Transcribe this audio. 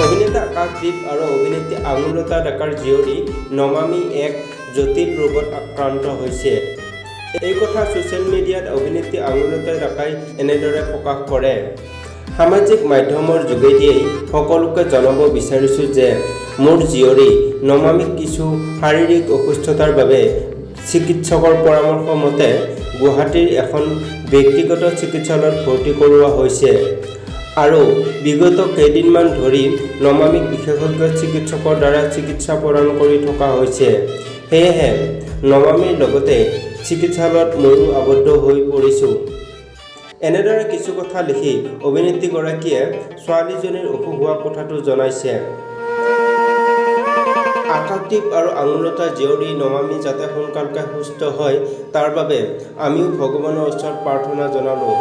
অভিনেতা আকাশদ্বীপ আৰু অভিনেত্ৰী আঙুৰলতা ডেকাৰ জীয়ৰী নমামী এক জটিল ৰোগত আক্ৰান্ত হৈছে। এই কথা ছ'চিয়েল মিডিয়াত অভিনেত্ৰী আঙুৰলতা ডেকাই এনেদৰে প্ৰকাশ কৰে। সামাজিক মাধ্যমৰ যোগেদিয়েই সকলোকে জনাব বিচাৰিছোঁ যে মোৰ জীয়ৰী নমামীক কিছু শাৰীৰিক অসুস্থতাৰ বাবে চিকিৎসকৰ পৰামৰ্শ মতে গুৱাহাটীৰ এখন ব্যক্তিগত চিকিৎসালয়ত ভৰ্তি কৰোৱা হৈছে আৰু বিগত কেইদিনমান ধৰি নমামীক বিশেষজ্ঞ চিকিৎসকৰ দ্বাৰা চিকিৎসা প্ৰদান কৰি থকা হৈছে। সেয়েহে নমামীৰ লগতে চিকিৎসালয়ত ময়ো আবদ্ধ হৈ পৰিছোঁ। এনেদৰে কিছু কথা লিখি অভিনেত্ৰীগৰাকীয়ে ছোৱালীজনীৰ অসুখ হোৱা কথাটো জনাইছে। আকাশদ্বীপ আৰু আঙুৰলতাৰ জীয়ৰী নমামী যাতে সোনকালে সুস্থ হয়, তাৰ বাবে আমিও ভগৱানৰ ওচৰত প্ৰাৰ্থনা জনালোঁ।